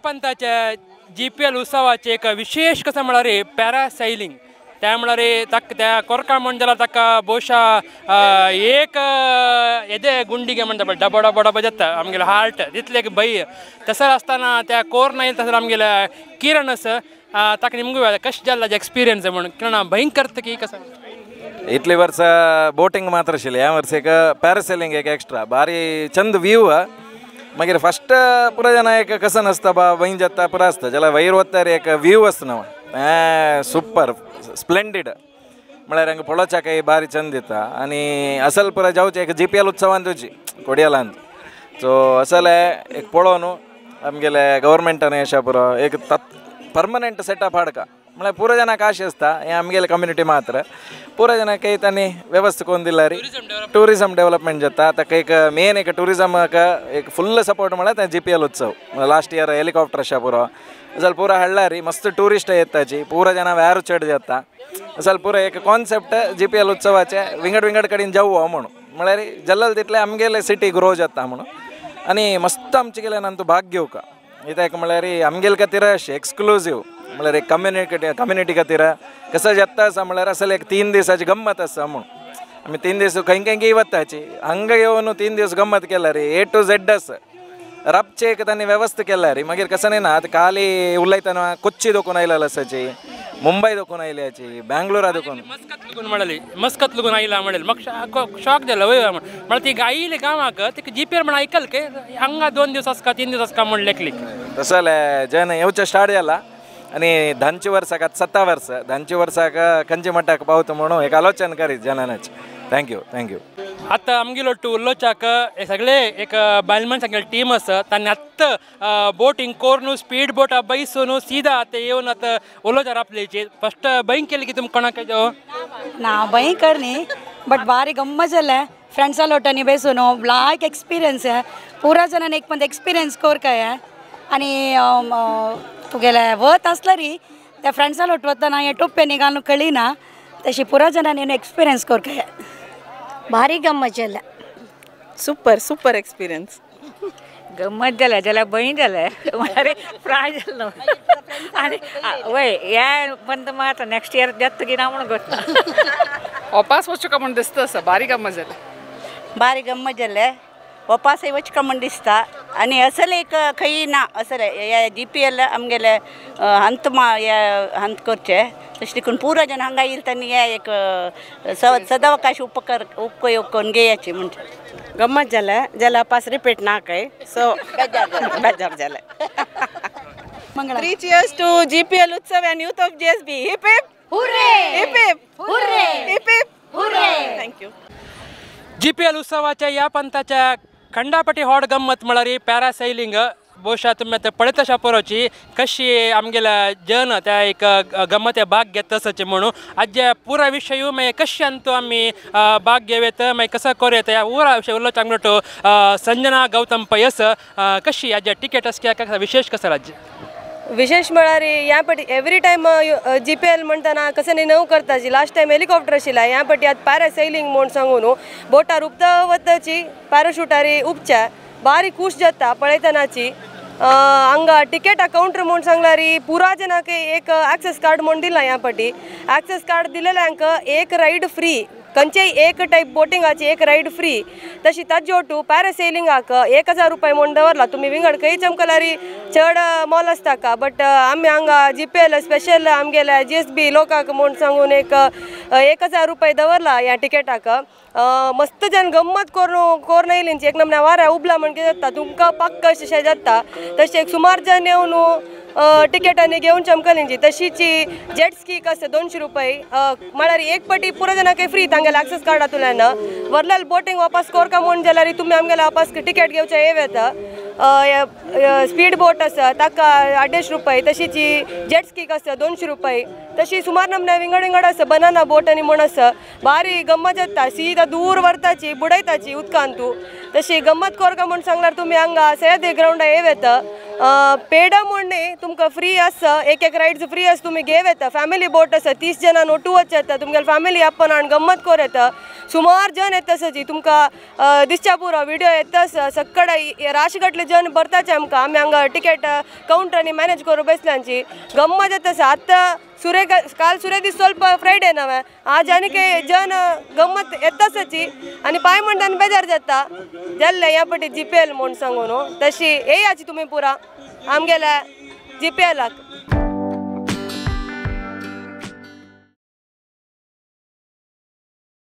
पंथाच्या G P L उत्सवाचे एक विशेष कसं म्हळ्यार पॅरासैलिंग त्या म्हळ्यार ताका त्या कोरका म्हण जाल्यार ताका ಬಹುಶಃ एक येदे गुंडिगे म्हणटा पळय डबो डबो डबो जाता आमगेलो हार्ट तितले एक भंय तसर आसतना त्या कोर नायल तसर आमगेले किरण आसा ताका निमगो कशें जालें एक्सपिरियन्स म्हणून किरण भयंकर की कसं इतली वर्ष बोटिंग मात्र आशिल्लें ह्या वर्स एक पॅरासेलिंग एक एक्स्ट्रा भारी चंद व्यू मागीर फस्ट पुरा जाणा एक कसं आसता बा वैन जाता पुरा आसता जाल्यार वयर वता एक व्यू आसता न्हू सुपर स्प्लेंडीड म्हळ्यार हांगा पळोवच्याकय भारी चंद दिता आनी असल पुरा जावचें एक जी पी एल उत्सवान तुजी कोडियालांत सो असल एक पळोवन न्हू आमगेले गव्हर्मेंटान अशें पुरो एक परमनंट सेटअप हाडका म्हळ्यार पुरो जाणांक आशे आसता हें आमगेले कम्युनिटी मात्र पुरो जाणांक तांणी वेवस्था करून दिल्यार ट्युरिजम डेवलपमेंट जाता ताका एक मेन एक ट्युरिजमाक एक फुल्ल सपोर्ट म्हळ्यार तें जी पी एल उत्सव लास्ट इयर हेलिकॉप्टर अशें पुरो जाल्यार पुरो हाडल्यार मस्त ट्युरिस्ट येताची पुरो जाणां व्यार चड जाता जाल्यार पुरो एक कॉन्सेप्ट जी पी एल उत्सवाचें विंगड विंगड कडेन जावं म्हणून म्हळ्यार जल्लल तितलें आमगेले सिटी ग्रो जाता म्हणून आनी मस्त आमचे गेल्यान आमचो भाग घेवका कित्याक म्हळ्यार आमगेले खातीर अशें एक्सक्लुजीव म्हळ्यार एक कम्युनिटी खातीर कसं जाता आसा म्हळ्यार असल एक 3 दिसाची गम्मत आसा म्हणून आमी 3 दीस खंय खंय वताची हांगा येवन 3 दीस गम्मत केल्यार ए टू झेड आसा राबचे एक तांणी वेवस्था केल्यार मागीर कसं न्ही ना आतां काली उलयतना कोच्ची दोकून आयलेलो आसाची मुंबय दोकून आयल्याची बँगलोरा दोकून मस्कत लुगून म्हणली मस्कत लुगून आयला म्हणेल म्हाका शॉक जालो वय म्हळ्यार ती आयली गांवाक तिका जी पी एल म्हण आयकल के हांगा 2 दीस आसका 3 दीस आसका म्हण लेखली तसं जाल्यार जन येवचें स्टार्ट जाला आनी धांचे वर्साक आतां 7 वर्सां धांचे वर्साक खंयचे मठाक पावता म्हणून एक आलोचन करीत जनानाची thank you thank you. आतां आमगेलो टू उलोवच्याक हे सगळे एक बायल मनशांगेले टीम आसा तांणी आत्तां बोटींग कोरून स्पीड बोट बैसून सीधा आतां येवन आतां उलोवच्यार आपल्याची फस्ट बैंग केली की तुमकां कोणाक ना बैं कर न्ही बट बारी गम्मत जालें फ्रेंड्सा लोटांनी बेसून लायक एक्सपिरियन्स पुरा जाणांनी एक पण एक्सपिरियन्स कोरकाय आनी तुगेले वत आसल्यार त्या फ्रेंड्सा लोट वतना हें टोप्यांनी घालून कळिना तशी पुरा जाणांनी एक्सपिरियन्स कोरकाय भारी गम्मत जाल्या सुपर सुपर एक्सपिरियन्स गम्मत जाल्या जाल्यार भंय जालें म्हळ्यार फ्राय जालो आनी वय हे बंद मात नेक्स्ट इयर जाता की ना म्हणून गोत्ता वापास वचूका म्हूण दिसता आसा भारी गम्मत जालें भारी गम्मत जालें वापासय वचका म्हूण दिसता आनी असले एक खंय ना असले जी पी एल आमगेले हंत हंत करचे तशें देखून पुरो जन हांगा येयल तांणी हे एक सदावकाश उपकर उपयोग करून घेयाचे म्हणजे गम्मत जालें जाल्यार वापास रिपीट ना काय सो बेजार जालें. 3 cheers to GPL Utsav and youth of GSB. Hip hip hurray, hip hip hurray, hip hip hurray. Thank you. GPL उत्सवाच्या ह्या पंथाच्या खंडापटी हॉट गम्मत म्हळ्यार पॅरासैलिंग ಬಹುಶಃ तुमी आतां पळयता अशा परोवची कशी आमगेल्या जन त्या एक गम्मत भाग घेता तसचे म्हणून आज्या पुरा विशय मागीर कशी अंतू आमी भाग घेवयत मागीर कसो करूं येता ह्या पुरा विशय उलोवचो आमगेलो संजना गौतम पयस कशी आज्या टिकेट आसा विशेष कसं राज्य विशेष म्हळ्यार ह्या पटी every time G P L म्हणटना कसं न्ही नव करताची लास्ट टायम हेलिकॉप्टर आशिल्ला ह्या पटी आतां पॅरासेलिंग म्हूण सांगून न्हू बोटार उपता वताची पॅराशुटारी उपच्या बारी खूश जाता पळयतनाची हांगा टिकेटा कावंटर म्हूण सांगल्यार पुरा जनाक एक एक्सेस कार्ड म्हूण दिला ह्या पटी एक्सेस कार्ड दिलेल्यांक एक रायड फ्री खंयचेय एक टायप बोटिंगाची एक रायड फ्री तशी ताजे ओटू पॅरासेलिंगाक 1000 रुपये म्हूण दवरला तुमी विंगड खंय चमकल्यार चड मोल आसता का बट आमी हांगा जी पी एल स्पेशल आमगेल्या जी एस बी लोकांक म्हूण सांगून एक 1000 रुपये दवरला ह्या टिकेटाक मस्त जन गम्मत करून करून येयली एक नमन्या वाऱ्या उबला म्हण कितें जाता तुमकां पक्क अशें जाता तशें एक सुमार जन येवन टिकेटांनी घेवन चमकली तशीच जेट स्कीक आसा 200 रुपये म्हळ्यार एक पटी पुरो जाणांक फ्री तांगेले एक्सेस कार्डांतल्यान व्हरलेले बोटींग वापस कोरका म्हूण जाल्यार तुमी आमगेले वापस टिकेट घेवचे येव येता स्पीड बोट आसा ताका 250 रुपये तशीच जेट स्कीक आसा 200 रुपये तशी सुमार नमन्या विंगड विंगड आसा बनाना बोट आनी म्हूण आसा बारी गम्मत जाता सीधा दूर व्हरताची बुडयताची उदकांत तूं तशी गम्मत कोरका म्हूण सांगल्यार तुमी हांगा सह्याद्री ग्रावंडा येव येता पेडा म्हूण न्ही तुमकां फ्री आसा एक एक रायड्स फ्री आसा तुमी घेव येता फॅमिली बोट आसा 30 जाणां ओटू वच येता तुमगेले फॅमिली आपण हाडून गम्मत कोर येता सुमार जन येता आसाची तुमकां दिसच्या पुरो व्हिडिओ येता सक्कड राशीगटले जन भरताचे आमकां आमी हांगा टिकेट कावंटरांनी मॅनेज करून बसल्यांची गम्मत येता आसा. आतां सुरे काल सुरे दीस ಸ್ವಲ್ಪ फ्रायडे नवे आज आनी जन गम्मत येता आसाची आनी पांय म्हणटा आनी बेजार जाता जाल्ले ह्या पटी जी पी एल म्हूण सांगू न्हू तशी येयाची तुमी पुरा आमगेल्या जी पी एलाक.